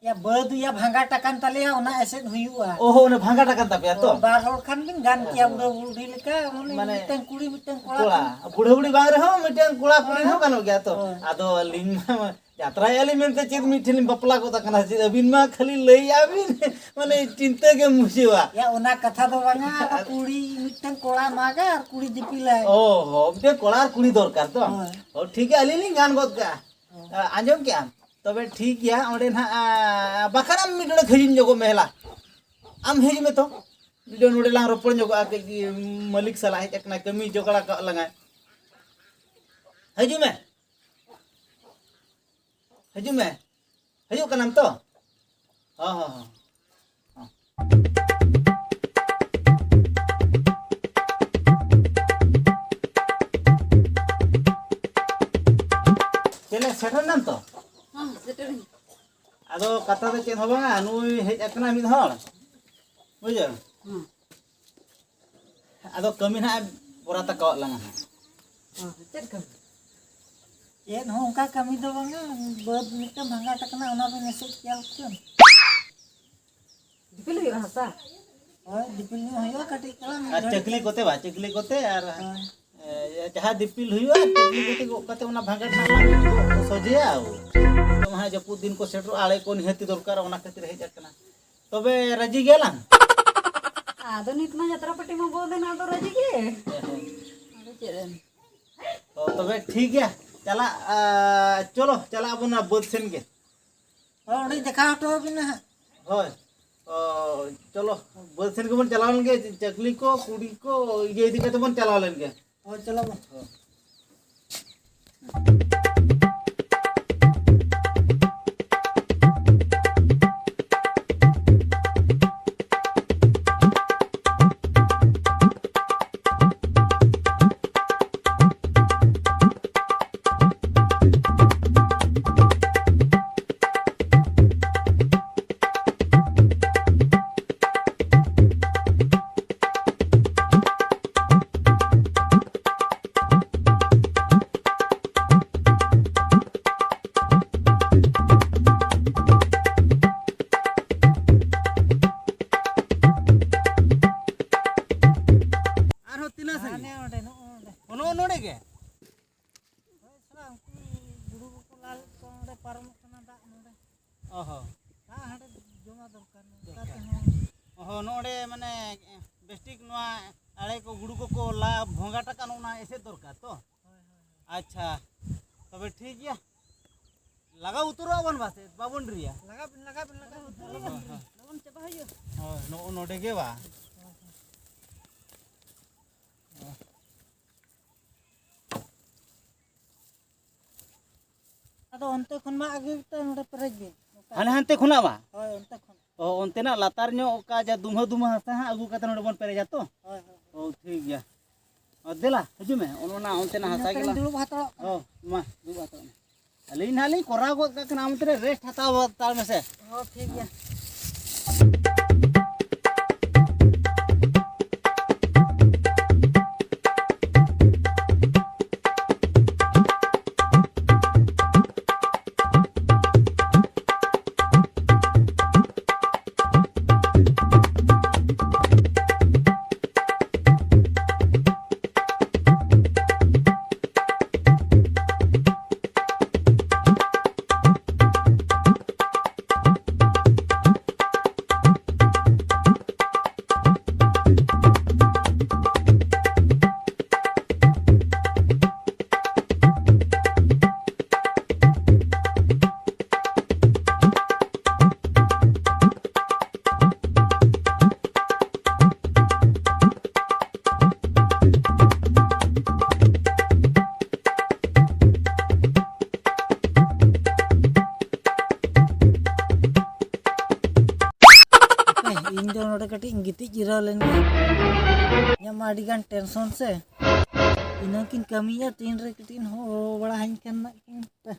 ᱭᱟ, ᱵᱟᱹᱫᱽ ᱭᱟ ᱵᱷᱟᱸᱜᱟᱴ ᱟᱠᱟᱱ ᱛᱟᱞᱮᱭᱟ, ᱚᱱᱟ ᱮᱥᱮᱫ ᱦᱩᱭᱩᱜᱼᱟ᱾ ᱚ ᱦᱚ, ᱚᱱᱟ ᱵᱷᱟᱸᱜᱟᱴ ᱟᱠᱟᱱ ᱛᱟᱯᱮᱭᱟ ᱛᱚ? ᱦᱳᱭ, ᱵᱟᱨ ᱦᱚᱲ ᱠᱷᱟᱱ ᱵᱤᱱ ᱜᱟᱱ ᱠᱮᱭᱟ, ᱦᱮᱸ, ᱦᱮᱸ᱾ ᱵᱩᱲᱦᱤ ᱞᱮᱠᱟ, ᱢᱟᱱᱮ ᱢᱟᱱᱮ ᱢᱤᱫᱴᱟᱝ ᱠᱩᱲᱤ, ᱢᱤᱫᱴᱟᱝ ᱠᱚᱲᱟ ᱠᱚᱲᱟ, ᱠᱷᱟᱱ᱾ ᱵᱩᱲᱦᱟᱹ ᱵᱩᱲᱦᱤ ᱵᱟᱝ ᱨᱮᱦᱚᱸ ᱢᱤᱫᱴᱟᱝ ᱠᱚᱲᱟ ᱠᱩᱲᱤ ᱦᱮᱸ᱾ ᱦᱚᱸ ᱜᱟᱱᱚᱜ ᱜᱮᱭᱟ ᱛᱚ᱾ ᱦᱳᱭ᱾ ᱟᱫᱚ ᱟᱹᱞᱤᱧ ᱢᱟ ᱡᱟᱛᱨᱟᱭᱮᱫᱼᱟ ᱞᱤᱧ ᱢᱮᱱᱛᱮ ᱪᱮᱫ ᱢᱤᱫ ᱴᱷᱮᱱ ᱞᱤᱧ ᱵᱟᱯᱞᱟ ᱜᱚᱫ ᱟᱠᱟᱱᱟ, ᱪᱮᱫ ᱟᱹᱵᱤᱱ ᱢᱟ ᱠᱷᱟᱹᱞᱤ ᱞᱟᱹᱭᱮᱫᱼᱟ ᱵᱤᱱ, ᱢᱟᱱᱮ ᱪᱤᱱᱛᱟᱹ ᱜᱮᱢ ᱵᱩᱡᱷᱟᱹᱣᱟ᱾ ᱭᱟ, ᱚᱱᱟ ᱠᱟᱛᱷᱟ ᱫᱚ ᱵᱟᱝᱟ, ᱟᱫᱚ ᱠᱩᱲᱤ ᱢᱤᱫᱴᱟᱝ ᱠᱚᱲᱟ ᱢᱟᱜᱟ ᱟᱨ ᱠᱩᱲᱤ ᱫᱤᱯᱤᱞᱟᱭ᱾ ᱚ ᱦᱚ, ᱢᱤᱫᱴᱟᱝ ᱠᱚᱲᱟ ᱟᱨ ᱠᱩᱲᱤ ᱫᱚᱨᱠᱟᱨ ᱛᱚ? ᱦᱳᱭ᱾ ᱚ, ᱴᱷᱤᱠ ᱜᱮᱭᱟ, ᱟᱹᱞᱤᱧ ᱞᱤᱧ ᱜᱟᱱ ᱜᱚᱫ ᱠᱟᱜᱼᱟ᱾ ᱦᱳᱭ᱾ ᱟ, ᱟᱸᱡᱚᱢ ᱠᱮᱜᱼᱟᱢ? ᱛᱚᱵᱮ ᱴᱷᱤᱠ ᱜᱮᱭᱟ, ᱚᱸᱰᱮ ᱱᱟᱦᱟᱜ, ᱟ, ᱵᱟᱠᱷᱟᱱ ᱟᱢ ᱢᱤᱫ ᱰᱚᱸᱰᱮᱠ ᱦᱤᱡᱩᱜ ᱧᱚᱜᱚᱜ ᱢᱮ ᱦᱮᱞᱟ᱾ ᱟᱢ ᱦᱤᱡᱩᱜ ᱢᱮ ᱛᱚ᱾ ᱢᱤᱫ ᱰᱚᱸᱰᱮᱠ ᱱᱚᱰᱮ ᱞᱟᱝ ᱨᱚᱯᱚᱲ ᱧᱚᱜᱚᱜᱼᱟ ᱠᱟᱹᱡ, ᱤᱭᱟᱹ, ᱢᱟᱹᱞᱤᱠ ᱥᱟᱞᱟᱜ ᱦᱮᱡ ᱟᱠᱟᱱᱟᱭ, ᱠᱟᱹᱢᱤ ᱡᱚᱜᱟᱲ ᱠᱟᱜ ᱞᱟᱝᱟᱭ᱾ ᱦᱤᱡᱩᱜ ᱢᱮ᱾ ᱦᱤᱡᱩᱜ ᱢᱮ᱾ ᱦᱤᱡᱩᱜ ᱠᱟᱱᱟᱢ ᱛᱚ? ᱦᱚᱸ, ᱦᱚᱸ, ᱦᱚᱸ᱾ ᱦᱚᱸ᱾ ᱥᱮᱴᱮᱨ ᱮᱱᱟᱢ ᱛᱚ? ᱦᱚᱸ, ᱥᱮᱴᱮᱨ ᱮᱱᱟᱹᱧ᱾ ᱟᱫᱚ ᱠᱟᱛᱷᱟ ᱫᱚ ᱪᱮᱫ ᱦᱚᱸ ᱵᱟᱝᱟ, ᱱᱩᱭ ᱦᱮᱡ ᱟᱠᱟᱱᱟ ᱢᱤᱫ ᱦᱚᱲ, ᱵᱩᱡᱷᱟᱹᱣ? ᱦᱚᱸ᱾ ᱟᱫᱚ ᱠᱟᱹᱢᱤ ᱱᱟᱦᱟᱜ ᱵᱚᱨᱟᱛ ᱟᱠᱟᱣᱟᱫ ᱞᱟᱝᱟ ᱦᱟᱸᱜ᱾ ᱦᱚᱸ, ᱪᱮᱫ ᱠᱟᱹᱢᱤ? ᱪᱮᱫ ᱦᱚᱸ ᱚᱱᱠᱟ ᱠᱟᱹᱢᱤ ᱫᱚ ᱵᱟᱝᱟ, ᱵᱟᱹᱫᱽ ᱢᱤᱫᱴᱟᱝ ᱵᱷᱟᱸᱜᱟᱴ ᱟᱠᱟᱱᱟ, ᱚᱱᱟ ᱵᱤᱱ ᱮᱥᱮᱫ ᱠᱮᱭᱟ ᱦᱩᱛᱠᱟᱹᱢ᱾ ᱫᱤᱯᱤᱞ ᱦᱩᱭᱩᱜᱼᱟ ᱦᱟᱥᱟ? ᱦᱳᱭ, ᱫᱤᱯᱤᱞ ᱧᱚᱜ ᱦᱩᱭᱩᱜᱼᱟ ᱠᱟᱹᱴᱤᱡ ᱛᱟᱞᱟᱝ, ᱢᱤᱫ ᱟᱨ ᱜᱷᱟᱹᱲᱤᱡ᱾ ᱪᱟᱹᱠᱞᱤ ᱠᱚᱛᱮ ᱵᱟ, ᱪᱟᱹᱠᱞᱤ ᱠᱚᱛᱮ ᱟᱨ, ᱦᱳᱭ᱾ ᱮ, ᱡᱟᱦᱟᱸ ᱫᱤᱯᱤᱞ ᱦᱩᱭᱩᱜᱼᱟ, ᱪᱟᱹᱠᱞᱤ ᱠᱚᱛᱮ ᱜᱚᱜ ᱠᱟᱛᱮ ᱚᱱᱟ ᱵᱷᱟᱸᱜᱟᱴ ᱱᱟᱜ ᱞᱟᱝ ᱥᱚᱡᱷᱮᱭᱟ᱾ ᱱᱤᱛᱚᱜ ᱢᱟ ᱦᱟᱸᱜ ᱡᱟᱹᱯᱩᱫ ᱫᱤᱱ ᱠᱚ ᱥᱮᱴᱮᱨᱚᱜᱼᱟ, ᱟᱲᱮ ᱠᱚ ᱱᱤᱦᱟᱹᱛᱤ ᱫᱚᱨᱠᱟᱨ, ᱚᱱᱟ ᱠᱷᱟᱹᱛᱤᱨ ᱦᱮᱡ ᱟᱠᱟᱱᱟ᱾ ᱛᱚᱵᱮ ᱨᱟᱹᱡᱤ ᱜᱮᱭᱟᱞᱟᱝ? ᱟᱫᱚ ᱱᱤᱛ ᱢᱟ ᱡᱟᱛᱨᱟ ᱯᱟᱹᱴᱤ ᱢᱟ ᱵᱚᱱᱫ ᱮᱱᱟ, ᱟᱫᱚ ᱨᱟᱹᱡᱤ ᱜᱮ᱾ ᱦᱮᱸ, ᱦᱮᱸ᱾ ᱟᱫᱚ ᱪᱮᱫ ᱮᱢ? ᱚ, ᱛᱚᱵᱮ ᱴᱷᱤᱠ ᱜᱮᱭᱟ, ᱪᱟᱞᱟᱜ, ᱟ, ᱪᱚᱞᱚ, ᱪᱟᱞᱟᱜ ᱟᱵᱚᱱ ᱚᱱᱟ ᱵᱟᱹᱫᱽ ᱥᱮᱱ ᱜᱮ᱾ ᱦᱳᱭ, ᱚᱸᱰᱮᱧ ᱫᱮᱠᱷᱟᱣ ᱦᱚᱴᱚ ᱟᱵᱤᱱᱟ ᱦᱟᱸᱜ᱾ ᱦᱳᱭ᱾ ᱚ, ᱪᱚᱞᱚ, ᱵᱟᱹᱫᱽ ᱥᱮᱱ ᱜᱮᱵᱚᱱ ᱪᱟᱞᱟᱣ ᱞᱮᱱ ᱜᱮ, ᱪᱟᱹᱠᱞᱤ ᱠᱚ, ᱠᱩᱰᱤ ᱠᱚ, ᱤᱭᱟᱹ ᱤᱫᱤ ᱠᱟᱛᱮ ᱵᱚᱱ ᱪᱟᱞᱟᱣ ᱞᱮᱱ ᱜᱮ᱾ ᱦᱳᱭ, ᱪᱚᱞᱚ ᱵᱚᱱ᱾ ᱦᱳᱭ᱾ ᱟᱨᱦᱚᱸ ᱛᱤᱱᱟᱹᱜ ᱥᱟᱺᱜᱤᱧ? ᱦᱟᱱᱮ ᱚᱸᱰᱮ, ᱱᱚᱜᱼᱚ ᱱᱚᱸᱰᱮ᱾ ᱚ, ᱱᱚᱜᱼᱚ ᱱᱚᱸᱰᱮ ᱜᱮ? ᱦᱳᱭ, ᱥᱟᱞᱟ, ᱩᱱᱠᱩ ᱜᱩᱰᱩ ᱠᱚᱠᱚ ᱞᱟ ᱞᱮᱫ ᱠᱚᱣᱟ, ᱚᱸᱰᱮ ᱯᱟᱨᱚᱢᱚᱜ ᱠᱟᱱᱟ ᱫᱟᱜ ᱱᱚᱸᱰᱮ᱾ ᱚ ᱦᱚᱸ᱾ ᱫᱟᱜ ᱦᱟᱸᱰᱮ ᱡᱚᱢᱟ ᱫᱚᱨᱠᱟᱨ, ᱱᱚᱝᱠᱟ ᱫᱚᱨᱠᱟᱨ᱾ ᱛᱮᱦᱚᱸ᱾ ᱚ ᱦᱚᱸ, ᱱᱚᱸᱰᱮ ᱢᱟᱱᱮ, ᱵᱮᱥᱴᱷᱤᱠ ᱱᱚᱣᱟ ᱟᱲᱮ ᱠᱚ, ᱜᱩᱰᱩ ᱠᱚᱠᱚ ᱞᱟ ᱵᱷᱚᱸᱜᱟᱴ ᱟᱠᱟᱱ, ᱚᱱᱟ ᱮᱥᱮᱫ ᱫᱚᱨᱠᱟᱨ ᱛᱚ? ᱦᱳᱭ, ᱦᱳᱭ, ᱦᱳᱭ᱾ ᱟᱪᱪᱷᱟ, ᱛᱚᱵᱮ ᱴᱷᱤᱠ ᱜᱮᱭᱟ᱾ ᱞᱟᱜᱟᱣ ᱩᱛᱟᱹᱨᱚᱜ ᱟᱵᱚᱱ ᱵᱟᱥᱮ, ᱵᱟᱵᱚᱱ ᱰᱮᱨᱤᱭᱟ᱾ ᱞᱟᱜᱟᱣ ᱵᱤᱱ, ᱞᱟᱜᱟᱣ ᱵᱤᱱ, ᱞᱟᱜᱟᱣ ᱵᱤᱱ᱾ ᱦᱳᱭ, ᱦᱳᱭ, ᱦᱳᱭ᱾ ᱞᱚᱜᱚᱱ ᱪᱟᱵᱟ ᱦᱩᱭᱩᱜᱼᱟ᱾ ᱦᱳᱭ, ᱱᱚᱜᱼᱚ ᱱᱚᱰᱮ ᱜᱮ ᱵᱟ᱾ ᱦᱳᱭ, ᱦᱳᱭ᱾ ᱟᱫᱚ ᱚᱱᱛᱮ ᱠᱷᱚᱱ ᱢᱟ ᱟᱹᱜᱩᱭ ᱯᱮ, ᱱᱚᱰᱮ ᱯᱮᱨᱮᱡ ᱵᱤᱱ᱾ ᱦᱟᱱᱮ ᱦᱟᱱᱛᱮ ᱠᱷᱚᱱᱟᱜ ᱵᱟ? ᱦᱳᱭ, ᱚᱱᱛᱮ ᱠᱷᱚᱱ᱾ ᱚ, ᱚᱱᱛᱮᱱᱟᱜ ᱞᱟᱛᱟᱨ ᱧᱚᱜ ᱚᱠᱟ ᱡᱟ ᱫᱩᱢᱦᱟᱹ ᱫᱩᱢᱦᱟᱹ ᱦᱟᱥᱟ ᱦᱟᱸᱜ ᱟᱹᱜᱩ ᱠᱟᱛᱮ ᱱᱚᱰᱮ ᱵᱚᱱ ᱯᱮᱨᱮᱡᱟ ᱛᱚ? ᱦᱳᱭ, ᱦᱳᱭ᱾ ᱚ, ᱴᱷᱤᱠ ᱜᱮᱭᱟ᱾ ᱚ, ᱫᱮᱞᱟ, ᱦᱤᱡᱩᱜ ᱢᱮ, ᱚᱱ-, ᱚᱱᱟ ᱚᱱᱛᱮᱱᱟᱜ ᱤᱧ ᱦᱟᱥᱟ ᱱᱚᱛᱮ ᱜᱮ ᱨᱤᱧ ᱞᱟ-, ᱫᱩᱲᱩᱵ ᱦᱟᱛᱟᱲᱚᱜ ᱠᱟᱱᱟ᱾ ᱦᱚᱸ, ᱢᱟ, ᱫᱩᱲᱩᱵ ᱦᱟᱛᱟᱲᱚᱜ ᱢᱮ᱾ ᱟᱹᱞᱤᱧ ᱱᱟᱦᱟᱜ ᱞᱤᱧ ᱠᱚᱨᱟᱣ ᱜᱚᱫ ᱠᱟᱜ ᱠᱟᱱᱟ, ᱟᱢ ᱛᱤᱱᱟᱹᱜ ᱨᱮᱥᱴ ᱦᱟᱛᱟᱣ ᱦᱟᱛᱟᱲ ᱢᱮᱥᱮ᱾ ᱦᱚᱸ, ᱴᱷᱤᱠ ᱜᱮᱭᱟ᱾ ᱦᱟᱯᱮ, ᱤᱧ ᱫᱚ ᱱᱚᱰᱮ ᱠᱟᱹᱴᱤᱡ ᱤᱧ ᱜᱤᱛᱤᱡ ᱡᱤᱨᱟᱹᱣ ᱞᱮᱱ ᱜᱮ᱾ ᱤᱧᱟᱹᱜ ᱢᱟ ᱟᱹᱰᱤ ᱜᱟᱱ ᱴᱮᱱᱥᱚᱱ ᱥᱮ᱾ ᱤᱱᱟᱹ ᱠᱤᱱ ᱠᱟᱹᱢᱤᱭᱟ, ᱛᱤᱱ ᱨᱮ ᱠᱟᱹᱴᱤᱡ ᱤᱧ ᱦᱚᱦᱚ ᱵᱟᱲᱟ ᱟᱹᱧ ᱠᱷᱟᱱ ᱱᱟᱜ ᱠᱤᱱ ᱦᱟᱯᱮ᱾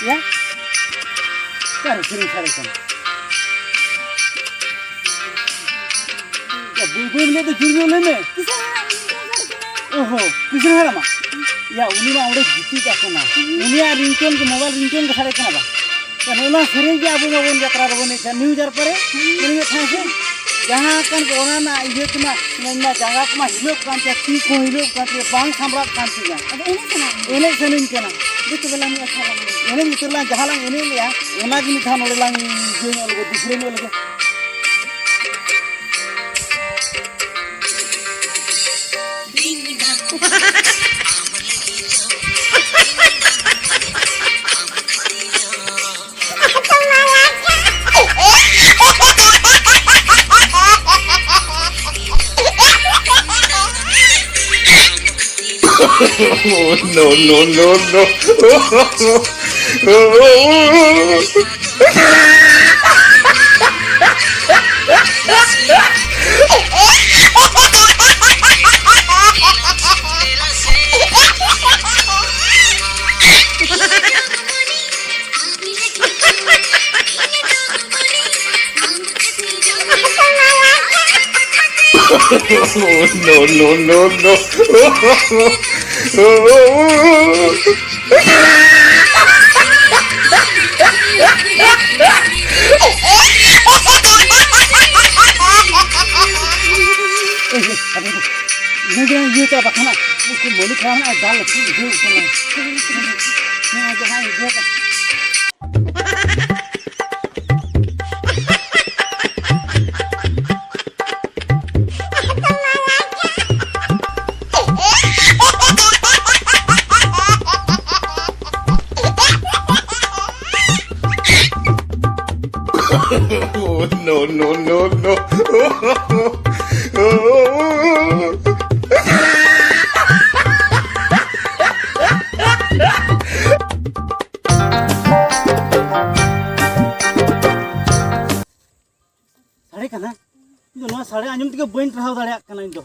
ᱭᱟ? ᱚᱠᱟᱨᱮ ᱥᱮᱨᱮᱧ ᱥᱟᱰᱮ ᱠᱟᱱᱟ? ᱭᱟ, ᱵᱟᱹᱭ ᱵᱟᱹᱭ ᱞᱟᱹᱭ ᱫᱚ ᱡᱳᱨ ᱧᱚᱜ ᱞᱟᱹᱭ ᱢᱮ᱾ ᱚᱦᱚ, ᱠᱤᱥᱟᱹᱬ ᱦᱟᱲᱟᱢᱟ? ᱭᱟ, ᱩᱱᱤ ᱢᱟ ᱚᱸᱰᱮ ᱜᱤᱛᱤᱡ ᱟᱠᱟᱱᱟ᱾ ᱩᱱᱤᱭᱟᱜ ringtone ᱜᱮ, mobile ringtone ᱜᱮ ᱥᱟᱰᱮ ᱠᱟᱱᱟ ᱵᱟ᱾ ᱛᱚ, ᱱᱚᱣᱟ ᱥᱮᱨᱮᱧ ᱜᱮ ᱟᱵᱚ ᱢᱟᱵᱚᱱ ᱡᱟᱛᱨᱟ ᱨᱮᱵᱚᱱ ᱮᱱᱮᱡ ᱠᱟᱱ, ᱱᱤᱭᱩ ᱡᱟᱨᱯᱟ ᱨᱮ ᱮᱱᱮᱡ ᱛᱟᱦᱮᱸ ᱥᱮ᱾ ᱡᱟᱦᱟᱸ ᱠᱟᱱ ᱠᱚ, ᱚᱱᱟ ᱨᱮᱱᱟᱜ ᱤᱭᱟᱹ ᱛᱮᱢᱟ, ᱢᱮᱱᱢᱟ ᱡᱟᱸᱜᱟ ᱠᱚᱢᱟ ᱦᱤᱞᱟᱹᱜ ᱠᱟᱱ ᱛᱤᱧᱟ, ᱛᱤ ᱠᱚ ᱦᱤᱞᱟᱹᱜ ᱠᱟᱱ ᱛᱤᱧᱟ, ᱵᱟᱝ ᱥᱟᱢᱵᱲᱟᱜ ᱠᱟᱱ ᱛᱤᱧᱟ᱾ ᱟᱫᱚ ᱮᱱᱮᱡ ᱥᱟᱱᱟ ᱢᱮ᱾ ᱮᱱᱮᱡ ᱥᱟᱱᱟᱧ ᱠᱟᱱᱟ᱾ ᱫᱮ ᱛᱚᱵᱮ ᱞᱟᱝ ᱮᱱᱮᱡ ᱥᱟᱱᱟ ᱢᱮ᱾ ᱮᱱᱮᱡ ᱩᱛᱟᱹᱨ ᱞᱟᱝ, ᱡᱟᱦᱟᱸ ᱞᱟᱝ ᱮᱱᱮᱡ ᱞᱮᱜᱼᱟ, ᱚᱱᱟ ᱜᱮ ᱢᱤᱫ ᱫᱷᱟᱣ ᱱᱚᱰᱮ ᱞᱟᱝ ᱤᱭᱟᱹ ᱧᱚᱜ ᱞᱮᱜᱮ, ᱫᱤᱥᱨᱟᱹ ᱧᱚᱜ ᱞᱮᱜᱮ᱾ Oh, no, no, no, no. No, no, no, no. ᱤᱱᱟᱹᱜᱮ ᱤᱭᱟᱹ ᱠᱟᱜ ᱵᱟᱠᱷᱟᱱ ᱩᱱᱠᱩ ᱢᱟᱹᱞᱤᱠ ᱦᱟᱲᱟᱢ ᱱᱟᱜ ᱫᱟᱞ ᱞᱟᱹᱠᱛᱤ ᱵᱩᱡᱷᱟᱹᱣ ᱠᱟᱱᱟ᱾ ᱦᱮᱸ, ᱡᱟᱦᱟᱸᱭ ᱤᱭᱟᱹ ᱠᱟᱜ᱾ Oh, no, no, no, no. ᱥᱟᱰᱮ ᱠᱟᱱᱟ᱾ ᱤᱧ ᱫᱚ ᱱᱚᱣᱟ ᱥᱟᱰᱮ ᱟᱸᱡᱚᱢ ᱛᱮᱜᱮ ᱵᱟᱹᱧ ᱴᱟᱨᱦᱟᱣ ᱫᱟᱲᱮᱭᱟᱜ ᱠᱟᱱᱟ ᱤᱧ ᱫᱚ᱾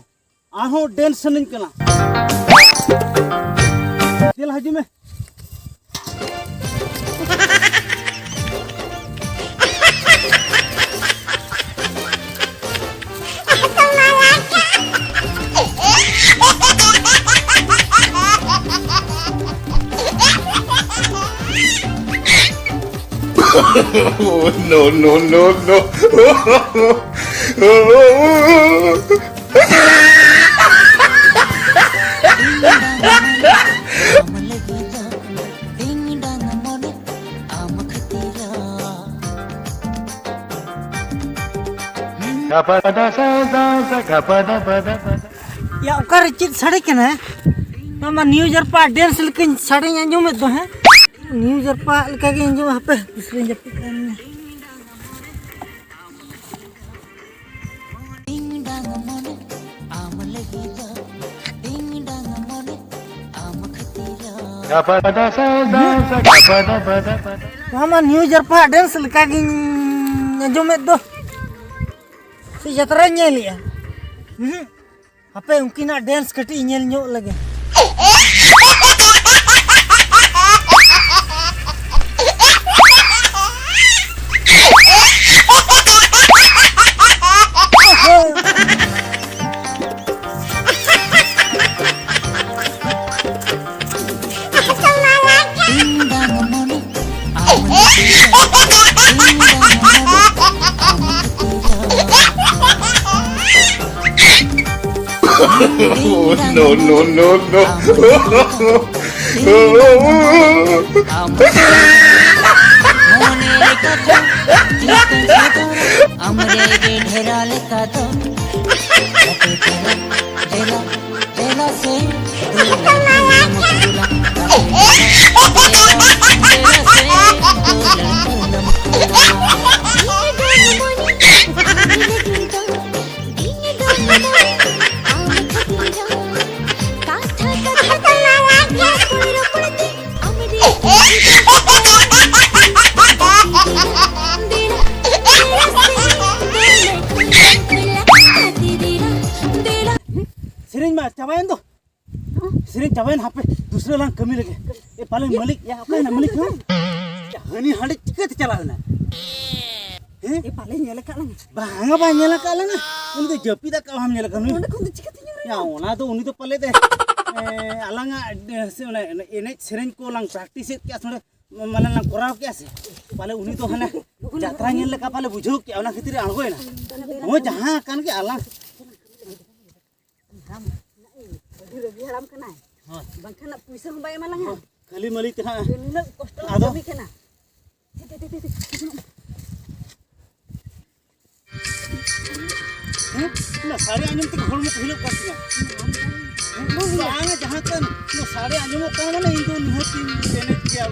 ᱟᱨᱦᱚᱸ ᱰᱮᱱᱥ ᱥᱟᱱᱟᱧ ᱠᱟᱱᱟ᱾ ᱫᱮᱞᱟ ᱦᱤᱡᱩᱜ ᱢᱮ᱾ Oh, no, no, no, no. ᱭᱟ, ᱚᱠᱟᱨᱮ ᱪᱮᱫ ᱥᱟᱰᱮ ᱠᱟᱱᱟ? ᱱᱚᱣᱟ ᱢᱟ ᱱᱤᱭᱩ ᱡᱟᱨᱯᱟ ᱰᱮᱱᱥ ᱞᱮᱠᱟᱧ ᱥᱟᱰᱮᱧ ᱟᱸᱡᱚᱢᱮᱫ ᱫᱚ, ᱦᱮᱸ? ᱱᱤᱭᱩ ᱡᱟᱨᱯᱟ ᱞᱮᱠᱟᱜᱮ ᱟᱸᱡᱚᱢᱟ᱾ ᱦᱟᱯᱮ, ᱛᱤᱥᱨᱮᱧ ᱡᱟᱹᱯᱤᱫ ᱠᱟᱱᱟ᱾ ᱱᱚᱣᱟ ᱢᱟ ᱱᱤᱭᱩ ᱡᱟᱨᱯᱟ ᱰᱮᱱᱥ ᱞᱮᱠᱟ ᱜᱤᱧ ᱟᱸᱡᱚᱢᱮᱫ ᱫᱚ᱾ ᱥᱮ ᱡᱟᱛᱨᱟᱧ ᱧᱮᱞᱮᱜᱼᱟ? ᱦᱩᱸ᱾ ᱦᱟᱯᱮ ᱩᱱᱠᱤᱱᱟᱜ ᱰᱮᱱᱥ ᱠᱟᱹᱴᱤᱡ ᱤᱧ ᱧᱮᱞ ᱧᱚᱜ ᱞᱮᱜᱮ᱾ Oh, no, no, no, no. ᱟᱢᱨᱮ ᱜᱮ ᱰᱷᱮᱨᱟ ᱞᱮᱠᱟ ᱫᱚ ᱰᱷᱮᱨᱟ ᱰᱷᱮᱨᱟ ᱥᱮ ᱥᱮᱨᱮᱧ ᱢᱟ ᱪᱟᱵᱟᱭᱮᱱ ᱫᱚ᱾ ᱥᱮᱨᱮᱧ ᱪᱟᱵᱟᱭᱮᱱ, ᱦᱟᱯᱮ ᱫᱩᱥᱨᱟᱹ ᱞᱟᱝ ᱠᱟᱹᱢᱤ ᱞᱮᱜᱮ᱾ ᱮ ᱯᱟᱞᱮ ᱢᱟᱹᱞᱤᱠ, ᱭᱟ, ᱚᱠᱟᱭᱮᱱᱟ ᱢᱟᱹᱞᱤᱠ ᱦᱚᱸ? ᱭᱟ, ᱦᱟᱹᱱᱤ ᱦᱟᱸᱰᱮ ᱪᱤᱠᱟᱹᱛᱮ ᱪᱟᱞᱟᱣ ᱮᱱᱟ? ᱦᱮᱸ? ᱮ ᱯᱟᱞᱮ ᱧᱮᱞ ᱟᱠᱟᱫ ᱞᱟᱝ᱾ ᱵᱟᱝᱟ, ᱵᱟᱭ ᱧᱮᱞ ᱟᱠᱟᱫ ᱞᱟᱝᱟ᱾ ᱩᱱᱤ ᱫᱚ ᱡᱟᱹᱯᱤᱫ ᱟᱠᱟᱫ, ᱵᱟᱢ ᱧᱮᱞ ᱟᱠᱟᱫ ᱩᱱᱤ? ᱚᱸᱰᱮ ᱠᱷᱚᱱ ᱫᱚ ᱪᱤᱠᱟᱹᱛᱮ ᱧᱮᱞ ᱭᱟ, ᱚᱱᱟ ᱫᱚ ᱩᱱᱤ ᱫᱚ ᱯᱟᱞᱮ ᱫᱮ, ᱮ, ᱟᱞᱟᱝᱟᱜ, ᱮ, ᱥᱮ ᱚᱱᱟ ᱮᱱᱮᱡ ᱥᱮᱨᱮᱧ ᱠᱚ ᱞᱟᱝ ᱯᱨᱮᱠᱴᱤᱥ ᱮᱫ ᱠᱮᱜᱼᱟ ᱥᱮ ᱚᱸᱰᱮ, ᱢᱟᱱᱮ ᱞᱟᱝ ᱠᱚᱨᱟᱣ ᱠᱮᱜᱼᱟ ᱥᱮ, ᱯᱟᱞᱮ ᱩᱱᱤ ᱫᱚ ᱦᱟᱱᱮ ᱡᱟᱛᱨᱟ ᱧᱮᱞ ᱞᱮᱠᱟ ᱯᱟᱞᱮ ᱵᱩᱡᱷᱟᱹᱣ ᱠᱮᱜᱼᱟ, ᱚᱱᱟ ᱠᱷᱟᱹᱛᱤᱨ ᱮ ᱟᱬᱜᱚᱭᱮᱱᱟ᱾ ᱦᱳᱭ, ᱡᱟᱦᱟᱸ ᱠᱟᱱ ᱜᱮ ᱟᱞᱟᱝ᱾ ᱦᱟᱲᱟᱢ, ᱟᱹᱰᱤ ᱨᱟᱹᱜᱤ ᱦᱟᱲᱟᱢ ᱠᱟᱱᱟᱭ᱾ ᱦᱳᱭ᱾ ᱵᱟᱝᱠᱷᱟᱱ ᱯᱩᱭᱥᱟᱹ ᱦᱚᱸ ᱵᱟᱭ ᱮᱢᱟ ᱞᱟᱝᱟ᱾ ᱠᱷᱟᱹᱞᱤ ᱢᱟᱹᱞᱤ ᱛᱮ ᱦᱟᱸᱜ᱾ ᱱᱩᱱᱟᱹᱜ ᱠᱚᱥᱴᱚ ᱟᱫᱚ? ᱠᱟᱹᱢᱤ ᱠᱟᱱᱟ᱾ ᱦᱮᱸ? ᱚᱱᱟ ᱥᱟᱰᱮ ᱟᱸᱡᱚᱢ ᱛᱮᱜᱮ ᱦᱚᱲᱢᱚ ᱠᱚ ᱦᱤᱞᱟᱹᱜ ᱠᱟᱱ ᱛᱤᱧᱟ᱾ ᱵᱟᱝᱟ, ᱡᱟᱦᱟᱸ ᱠᱟᱱ, ᱚᱱᱟ ᱥᱟᱰᱮ ᱟᱸᱡᱚᱢᱚᱜ ᱠᱟᱱᱟ ᱢᱟᱱᱮ ᱤᱧ ᱫᱚ ᱱᱤᱦᱟᱹᱛ ᱤᱧ ᱮᱱᱮᱡ ᱜᱮᱭᱟ᱾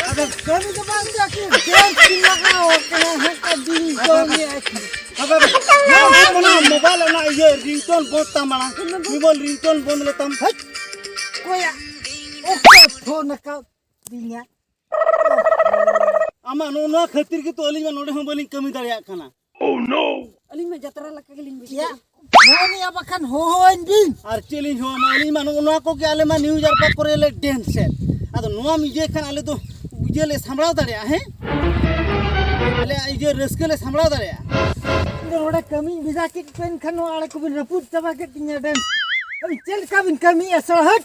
ᱟᱫᱚ ᱠᱟᱹᱢᱤ ᱫᱚ ᱵᱟᱝ ᱪᱟᱠᱤ, ᱰᱮᱱᱥ ᱵᱤᱱ ᱞᱟᱜᱟᱣ ᱠᱟᱱᱟ, ᱦᱟᱸᱜ ᱠᱟ ᱫᱤᱱ ᱠᱚ ᱧᱮᱞ᱾ ᱟᱫᱚ ᱚᱱᱟ ᱢᱳᱵᱟᱭᱤᱞ ᱚᱱᱟ ᱤᱭᱟᱹ ringtone ᱵᱚᱱᱫ ᱛᱟᱢ ᱢᱟᱲᱟᱝ᱾ Mobile ringtone ᱵᱚᱱᱫ ᱞᱮᱛᱟᱢ᱾ ᱦᱟᱹᱴ! ᱚᱠᱚᱭᱟᱜ? ᱚᱠᱚᱭ ᱯᱷᱳᱱ ᱟᱠᱟᱫ ᱫᱤᱧᱟ? ᱟᱢᱟᱜ ᱱᱚᱜᱼᱚ ᱱᱚᱣᱟ ᱠᱷᱟᱹᱛᱤᱨ ᱜᱮᱛᱚ ᱟᱹᱞᱤᱧ ᱢᱟ ᱱᱚᱰᱮ ᱦᱚᱸ ᱵᱟᱹᱞᱤᱧ ᱠᱟᱹᱢᱤ ᱫᱟᱲᱮᱭᱟᱜ ᱠᱟᱱᱟ᱾ ᱟᱹᱞᱤᱧ ᱢᱟ ᱡᱟᱛᱨᱟ ᱞᱮᱠᱟ ᱜᱮᱞᱤᱧ ᱵᱩᱡᱷᱟᱹᱣ᱾ ᱭᱟ, ᱯᱷᱳᱱ ᱮᱭᱟ ᱵᱟᱠᱷᱟᱱ ᱦᱚᱦᱚᱣᱟᱹᱧ ᱵᱤᱱ᱾ ᱟᱨ ᱪᱮᱫ ᱞᱤᱧ ᱦᱚᱦᱚᱣᱟᱢᱟ? ᱟᱹᱞᱤᱧ ᱢᱟ ᱱᱚᱜᱼᱚ ᱱᱚᱣᱟ ᱠᱚᱜᱮ ᱟᱞᱮ ᱢᱟ ᱱᱤᱭᱩᱡᱽ ᱟᱨ ᱯᱮᱯᱟᱨ ᱠᱚᱨᱮ ᱞᱮ ᱰᱮᱱᱥ ᱮᱫ᱾ ᱟᱫᱚ ᱱᱚᱣᱟᱢ ᱤᱭᱟᱹᱭ ᱠᱷᱟᱱ ᱟᱞᱮ ᱫᱚ ᱤᱭᱟᱹ ᱞᱮ ᱥᱟᱢᱵᱲᱟᱣ ᱫᱟᱲᱮᱭᱟᱜᱼᱟ, ᱦᱮᱸ? ᱟᱞᱮᱭᱟᱜ ᱤᱭᱟᱹ ᱨᱟᱹᱥᱠᱟᱹ ᱞᱮ ᱥᱟᱢᱵᱲᱟᱣ ᱫᱟᱲᱮᱭᱟᱜᱼᱟ᱾ ᱤᱧ ᱫᱚ ᱱᱚᱰᱮ ᱠᱟᱹᱢᱤᱧ ᱵᱷᱮᱡᱟ ᱠᱮᱫ ᱯᱮ, ᱮᱱᱠᱷᱟᱱ ᱱᱚᱣᱟ ᱟᱲᱮ ᱠᱚᱵᱤᱱ ᱨᱟᱹᱯᱩᱫ ᱪᱟᱵᱟ ᱠᱮᱫ ᱛᱤᱧᱟ ᱰᱮᱱᱥ᱾ ᱟᱹᱵᱤᱱ ᱪᱮᱫ ᱞᱮᱠᱟ ᱵᱤᱱ ᱠᱟᱹᱢᱤᱭᱮᱫᱼᱟ ᱥᱟᱞᱟ, ᱦᱟᱹᱴ!